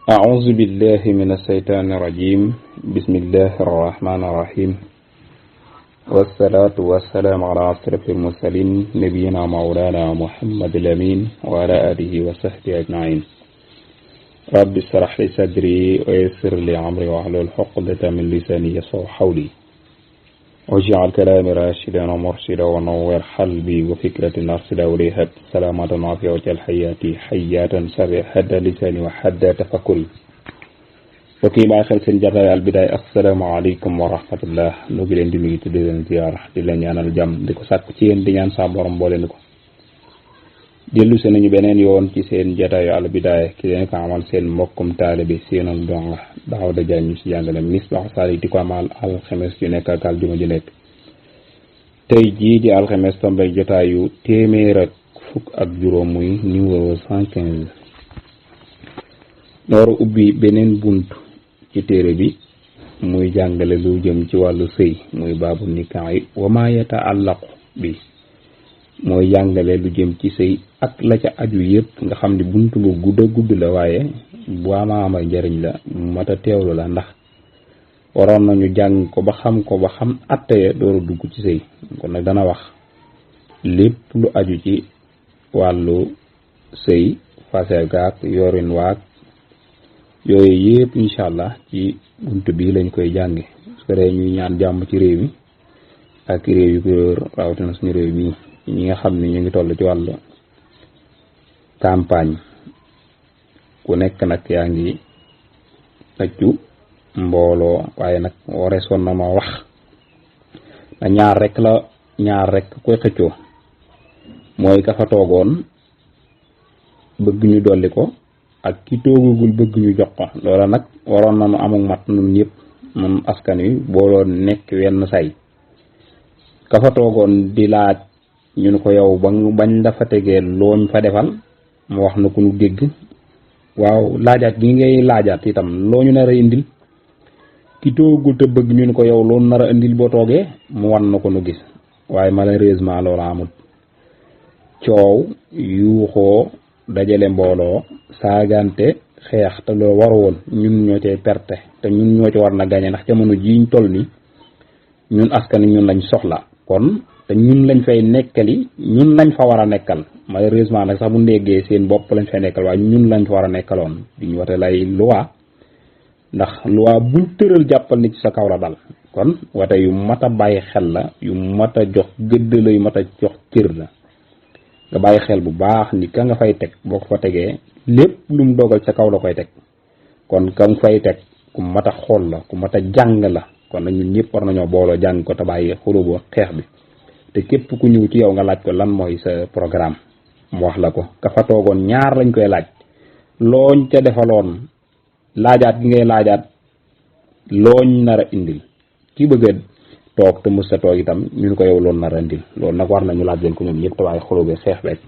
أعوذ بالله من الشيطان الرجيم بسم الله الرحمن الرحيم والصلاة والسلام على أشرف المرسلين نبينا مولانا محمد الأمين وعلى آله وصحبه أجمعين رب اشرح لي صدري ويسر لي أمري واحلل عقدة من لساني يفقهوا قولي واجعل كلامي راشدا ومرشدا ونور قلبي وفكرة أرشدا وليهب سلامة وعافية وجل حياتي حياة سري حد لساني وحد تفكري وكي باي خel seen jataay Al Bidaaya asalaamaaleykum wa rahmatullah nu ngi leen di nuyu di leen ziar di leen ñaanal jàmm di ko sàkku ci yéen di ñaan sa borom boole ni ko dellu se nañu beneen yoon ci seen jataayu Al Bidaaya ki leen ko amal seen mbokkum taalibe seenam donga Daawuda Jaañ ñu ci jàngale Misbaahu Saalik di ko amal alxames yu nekk ak aljuma ju nekk tey jii di alxames tombe jotaayu téeméer ak fukk ak juróom muy numéro 115 nooru ubbi beneen bunt ci téere bi muy jàngale lu jëm ci wàllu sëy muy baabu nikaahi wa ma yataallaqu bi mooy jàngale lu jëm ci sëy ak la ca aju yëpp nga xam ne bunt bu gudd la waaye bu ama njariñ la mat a teewlu la ndax waroon nañu jàng ko ba xam atteye door a dugg ci sëy kon nag dana wax lépp lu aju ci wàllu sëy fase gaak yorin waak yooyu yëpp incha allah ci bunt bi lañ koy jànge su ko defee ñuy ñaan jàmm ci réew mi ak réew yu ko yor rawatina suñu réew mi ñi nga xam ne ñu ngi toll ci wàllu campagne ku nekk nag yaa ngi taccu mbooloo waaye nag wareesoon na ma wax na ñaar rek koy xëccoo mooy ka fa toogoon bëgg ñu dolli ko ak ki toogagul bëgg ñu jox ko loola nag waroon nañu amuk mat nun ñëpp nun askan wi booloo nekk wenn say ka fa toogoon di laaj ñu ne ko yow bañ dafa tegee looñ fa defal mu wax na ku nu dégg waaw laajaat gi ngay laajaat itam loo ñu nar a indil ki toogul te bëgg ñu ne ko yow loolu nar a indil boo toogee mu wan na ko nu gis waaye malheureusement loolu amul coow yuuxoo dajale mbooloo saagante xeex te loolu waru woon ñun ñoo cay perte te ñun ñoo ci war na gañe ndax jamono jiñ toll ni ñun askan ñun lañ soxla kon te ñun lañ fay nekkali ñun lañ fa war a nekkal malheureusement nag sax bu ndéggee seen bopp lañ fay nekkal waaye ñun lañ fa war a nekkaloon di ñu wate lay loi ndax loi buñ tëral jàppal ni ci sa kaw la dal kon wate yu mat a bàyyi xel la yu mat a jox gëdd la yu mat a jox cër la nga bàyyi xel bu baax ni ka nga fay teg boo ko fa tegee lépp lu mu dogal ca kaw la koy teg kon ka nga fay teg ku mat a xool la ku mat a jàng la kon nag ñun ñëpp war nañoo booloo jàng ko te bàyyi xulóobu xeex bi te képp ku ñëw ci yow nga laaj ko lan mooy sa programme mu wax la ko ka fa toogoon ñaar lañ koy laaj looñ ca defaloon laajaat gi ngay laajaat looñ nar a indil ki bëgg a toog te mës a toog itam ñu ko yow loolu nar a indil loolu nag war nañu laaj leen ko ñoom ñëpp te waaye xulóobu xeex beeg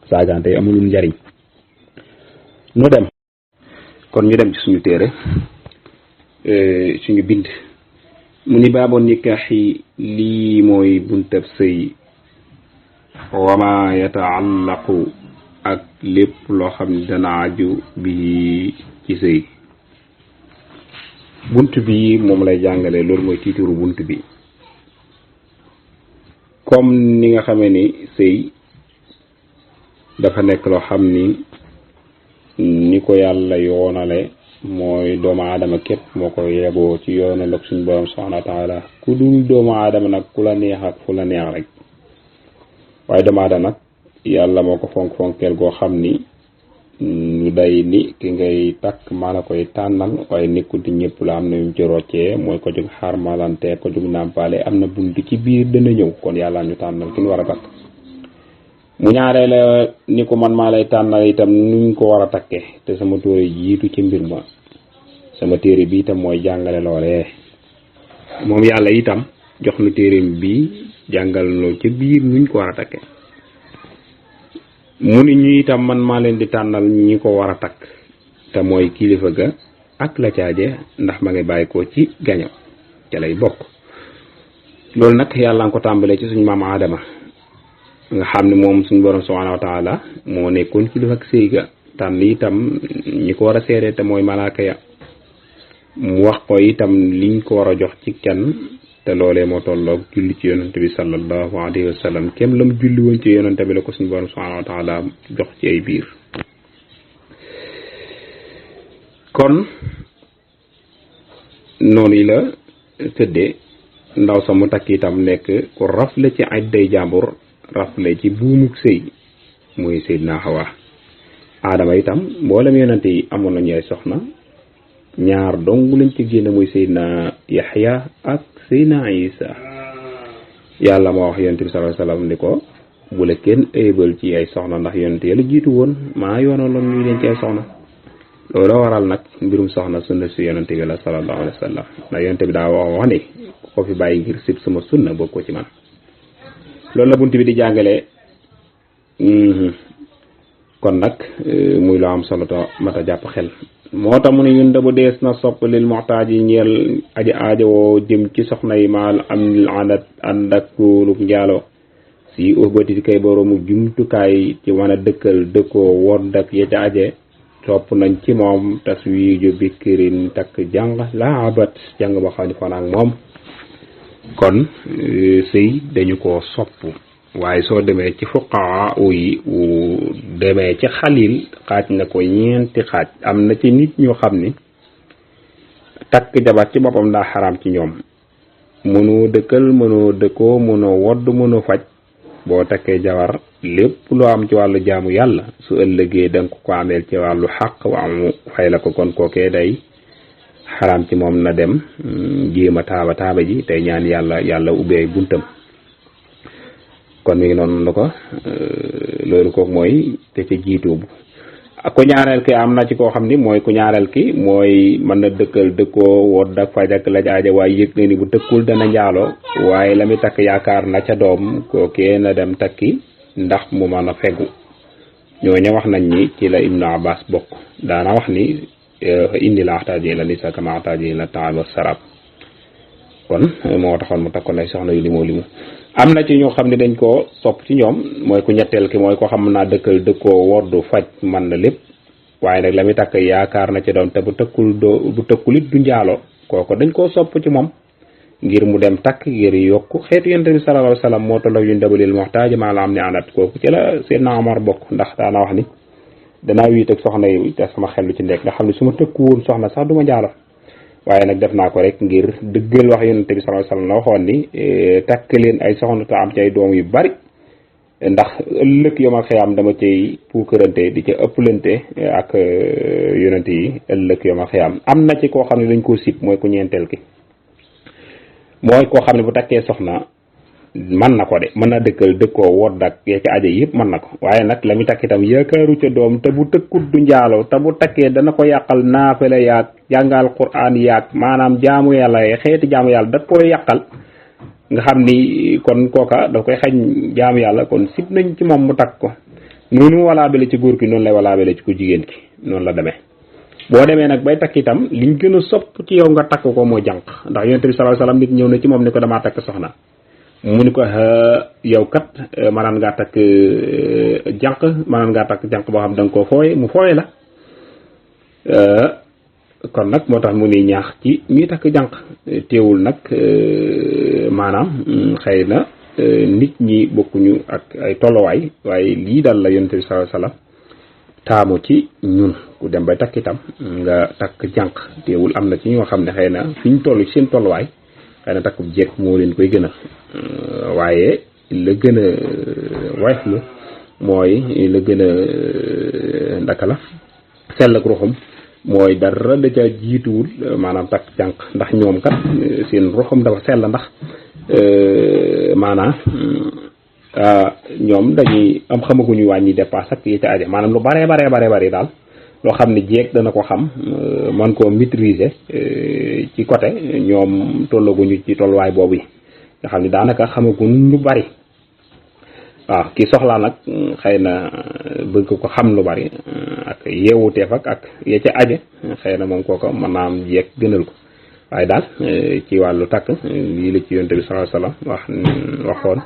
saagante yi amulul njariñ nu dem kon ñu dem ci suñu téere suñu bind mu ni baaboon nikaahi lii mooy buntab sëy wama yataallaqu ak lépp loo xam ne dana aju bi ci sëy bunt bi moom lay jàngale loolu mooy tiituru bunt bi comme ni nga xamee ni sëy dafa nekk loo xam ni ko yàlla yoonale mooy doomu aadama képp moo ko yeboo ci yoonal ak suñu borom subhanahu wa taala ku dul doomu aadama nag ku la neex ak fu la neex rek waaye doomu aadama nag yàlla moo ko fonkeel goo xam ni lu day ni ki ngay takk maa la koy tànnal waaye nekkul di ñëpp la am na ñu ci roccee mooy ko jóg xarmalante ko jóg nàmpaale am na bunt ci biir dana ñëw kon yàlla ñu tànnal ki ñu war a takk mu ñaaree la ni ko man maa lay tànnal itam nuñ ko war a takke te sama tóore jiitu ci mbir ma sama téere bi itam mooy jàngale loolee moom yàlla itam jox na téereem bi jàngal loo ca biir nuñ ko war a takke mu ni ñu itam man maa leen di tànnal ñi ko war a takk te mooy kilifa ga ak la caaje ndax ma ngi bàyyi ko ci gaño ca lay bokk loolu nag yàlla nga ko tàmbalee ci suñu maam Aadama nga xam ne moom suñu borom subhanahu wa taala moo nekkoon kilifa ak sëy ga tànn itam ñi ko war a seede te mooy malaaka ya mu wax ko itam liñ ko war a jox ci kenn te loolee moo tolloog julli ci yonante bi sallallahu alayhi wa sallam kem la mu julli woon ci yonante bi la ko suñu borom subhanahu wa taala jox ci ay biir. kon noonu la tëddee ndaw sa mu takk itam nekk ku rafle ci idday jàmbur rafle ci buumuk sëy muy Seydina Hawa. Aadama itam mboolem yonante yi amoon nañu ay soxna ñaar dong lañ ci génn muy Seydina Yaxya ak Seydina Isa. yàlla moo wax yonante bi sallallahu alayhi wasallam ni ko bu la kenn ëybal ci ay soxna ndax yonante yàlla jiitu woon maa yoonaloon ñuy leen ci ay soxna. loolu waral nag mbirum soxna sunna si yonante bi la sallallahu alayhi wasallam ndax yonante bi daa wax ni ko fi bàyyi ngir sib sama sunna bokk ko ci man. loolu la bunt bi di jàngale kon nag muy loo am solo ta mata jàpp xel moo tax mu ne yun da bu dees na sopp lil muxtaaj yi ñeel aji aajowoo jëm ci soxna yi maal am lil adat ànd ak kóoluk njaalo si urbati kay boroomu jumtukaay ci wan a dëkkal dëkkoo wodd ak yete aje sopp nañ ci moom taswiiju bikkirin takk jàng la abat jàng ba xam ni fan ak moom. kon sëy dañu ko sopp waaye soo demee ci fuqahaa yi demee ci xalil xaaj na ko ñeenti xaaj am na ci nit ñu xam ni takk jabar ci boppam daa xaraam ci ñoom mënoo dëkkal mënoo dëkkoo mënoo wodd mënoo faj boo takkee jabar lépp loo am ci wàllu jaamu yàlla su ëllëgee danga ko ameel ci wàllu xaq waamu fay la ko kon kookee day xaraam ci moom na dem jéem a taaba ji tey ñaan yàlla ubbee buntam. kon mi ngi noonu la ko loolu kooku mooy te ca jiitu ku ñaareel ki am na ci koo xam ni mooy ku ñaareel ki mooy mën na dëkkal dëkkoo wodd ak faj ak laj aaja waaye yëg na ni bu dëkkul dana njaaloo waaye la muy takk yaakaar na ca doom kookee na dem takki ndax mu mën a fegu. ñooñu wax nañ ni ci la Ibnu Abbas bokk daana wax ni indi la axtaaji la nisa kama axtaaji la taam wa sarab kon moo taxoon mu takkoon ay soxna yu limu am na ci ñoo xam ne dañ koo sopp ci ñoom mooy ku ñetteel ki mooy ko xam naa dëkkal dëkkoo woddu faj man na lépp waaye nag la muy takk yaakaar na ci doon te bu tëkkul it du njaaloo kooko dañ koo sopp ci moom ngir mu dem takk ngir yokku xeetu yonent bi sallallahu alayhi wasallam moo tolloog yu dabalil muxtaaj maa la am ni anat kooku ci la Seydina Omar bokk ndax daana wax ni danaa wiit ak soxna yi te sama xel lu ci nekk nga xam ne su ma tëkku woon soxna sax du ma njaaloo waaye nag def naa ko rek ngir dëggal wax yonent bi sallallahu alayhi wasallam la waxoon ni takk leen ay soxna te am ci ay doom yu bari ndax ëllëg yomal xiyaam dama cay puukarante di ca ëpplante ak yonent yi ëllëg yomal xiyaam. am na ci koo xam ne dañ koo sib mooy ku ñeenteel ki mooy koo xam ne bu takkee soxna mën na ko de mën na dëkkal dëkkoo wodd ak ya ca aja yëpp mën na ko waaye nag la muy takk itam yaakaaru ca doom te bu tëkkut du njaaloo te bu takkee dana ko yàqal naafale yaag jàngal quraan yaag maanaam jaamu yàlla xeeti jaamu yàlla da koy yàqal nga xam ni kon kooka da koy xañ jaamu yàlla kon sib nañ ci moom mu takk ko noonu walaa bele ci góor ki noonu lay walaa bele ci ku jigéen ki noonu la demee. boo demee nag bay takk itam liñ gën a sopp ci yow nga takk ko moo jànq ndax yonent bi sallallahu alayhi wasallam nit ñëw na ci moom ni ko damaa takk soxna mu ni ko yow kat maanaam ngaa takk jànq maanaam ngaa takk jànq boo xam da nga koo fooye mu fooye la kon nag moo tax mu ni ñaax ci ñuy takk jànq teewul nag maanaam xëy na nit ñi bokkuñu ak ay tolluwaay waaye lii daal la yonent bi sallallahu alayhi wasallam taamu ci ñun ku dem bay takk itam nga takk jànq teewul am na ci ñoo xam ne xëy na fi ñu toll ci seen tolluwaay xëy na takku jekk moo leen koy gën a waaye la gën a wayflu mooy la gën a ndaka la sell ak ruxum mooy dara da ca jiituwul maanaam takk jànq ndax ñoom kat seen ruxum dafa sell ndax maanaam ñoom dañuy am xamaguñu wàññi dépasse ak yi ca aje maanaam lu bare daal loo xam ne jeeg dana ko xam man koo maîtriser ci côté ñoom tollaguñu ci tolluwaay boobu yi nga xam ne daanaka xamaguñ lu bari waaw ki soxlaa nag xëy na bëgg ko xam lu bari ak yeewuteef ak ya ca aje xëy na moom kooko mën naa am jeeg gënal ko waaye daal ci wàllu takk lii la ci yonent bi sallallahu alayhi wasallam waxoon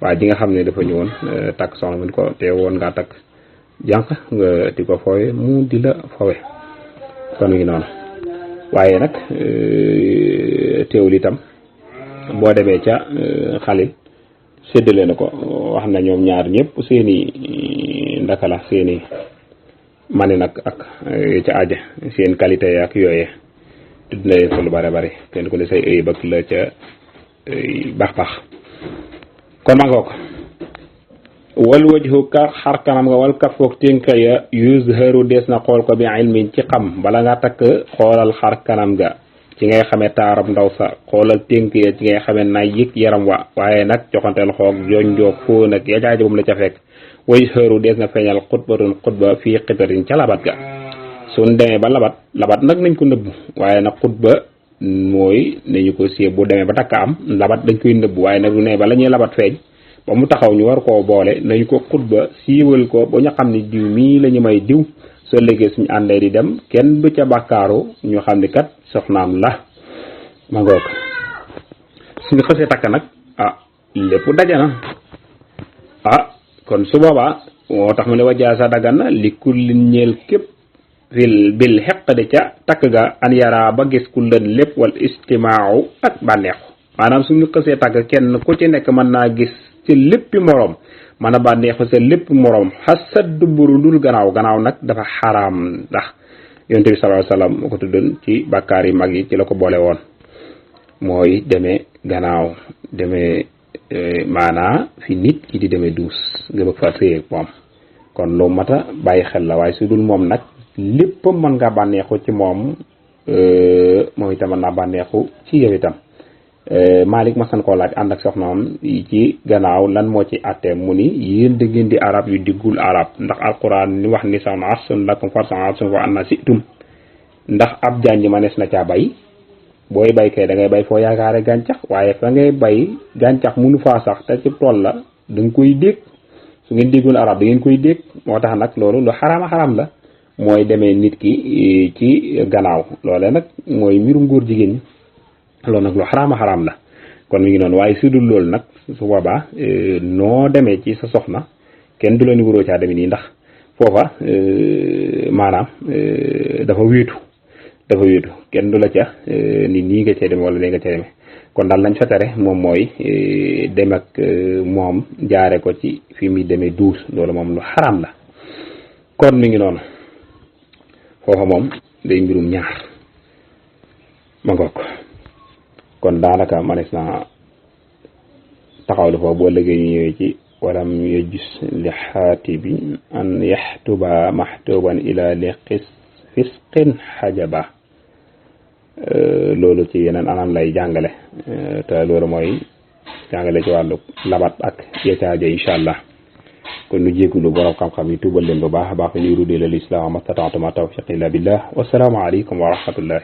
waaye ji nga xam ne dafa ñëwoon takk soxna mu ko te woon ngaa takk jànq nga di ko foowe mu di la foowe kon ngi noonu waaye nag teewul itam boo demee ca Xalil séddale na ko wax na ñoom ñaar ñëpp seeni ndakala seeni mani nag ak ca aja seen qualité ak yooye tudd na leen ko lu bare bare kenn ku ne say ayib ak la ca baax kon ma ngoog wal wajhu ka xar kanam nga wal kafoog ténka ya yuzharu des na xool ko bi ilmin ci xam bala nga takk xoolal xar kanam ga ci ngay xamee taarab ndaw sa xoolal ténk ya ci ngay xamee nay yëg yaram wa waaye nag joxanteel xoog jonjoog foo nag yajaaji bum la ca fekk wajharu des na feeñal xutbatun xutba fii xitarin ca labat ga suñ demee ba labat nag nañ ko nëbbu waaye nag xutba mooy nañu ko sie bu demee ba takk am labat dañ koy nëbbu waaye nag lu ne ba la ñuy labat feeñ ba mu taxaw ñu war koo boole nañu ko xutba siiwal ko ba ñu xam ne diw mii la ñu may diw soo léegi suñu àndee di dem kenn du ca bàkkaaru ñu xam ne kat soxnaam la ma ngoog suñu xësee takk nag lépp daje na kon su boobaa moo tax mu ne wajaasa dagan na li kullin ñeel képp bil xeq de ca takk ga an yara ba gis kullan lépp wal istimaaw ak bànneexu maanaam suñu xësee takk kenn ku ci nekk mën naa gis ci léppi moroom mën a bànneexu sa lépp moroom xasat duburu dul gannaaw nag dafa xaraam ndax yonent bi sallallahu alayhi wasallam moo ko tuddoon ci bàkkaar yi mag yi ci la ko boole woon mooy demee gannaaw demee maanaa fi nit ki di demee duus nga bëgg fa sëy ak moom kon lu mat a bàyyi xel la waaye su dul moom nag lépp mën nga bànneexu ci moom itam mën naa bànneexu ci yow itam Malik masan koo laaj ànd ak soxnaam ci gannaaw lan moo ci àttee mu ni yéen da ngeen di arab yu diggul arab ndax alquran ni wax ni sax asun lakum farsan asun wa anna situm ndax ab janj manees na caa bay booy bay kay da ngay bay foo yaakaare gàncax waaye fa ngay bay gàncax mënu faa sax te ci tool la da nga koy dégg su ngeen déggul arab da ngeen koy dégg moo tax nag loolu lu xaraam la mooy demee nit ki ci gannaaw loole nag mooy mbirum góor jigéen ñi loolu nag lu xaraam la kon mi ngi noonu waaye su dul loolu nag su boobaa noo demee ci sa soxna kenn du la ni waroo caa demee nii ndax foofa maanaam dafa wéetu kenn du la ca ni nii nga cee demee wala léegi nga cee demee kon daal lañ fa tere moom mooy dem ak moom jaare ko ci fi muy demee duus loolu moom lu xaraam la kon mi ngi noonu foofa moom day mbirum ñaar ma ngoog kon daanaka manes na taxawlu foofu boo liggéey ñu ñëwee ci walam yajus li xaatibi an yaxtuba maxtuban ila li fisqin xajaba loolu ci yeneen anam lay jàngale te loolu mooy jàngale ci wàllu labat ak yecaajo incha allah kon nu jéggulu borom xam-xam yi tuubal leen bu baax a baax fi ñuy rudee la lislaam mastata'tu ma tawfiqi illa billah wasalaamu aleykum wa rahmatullahi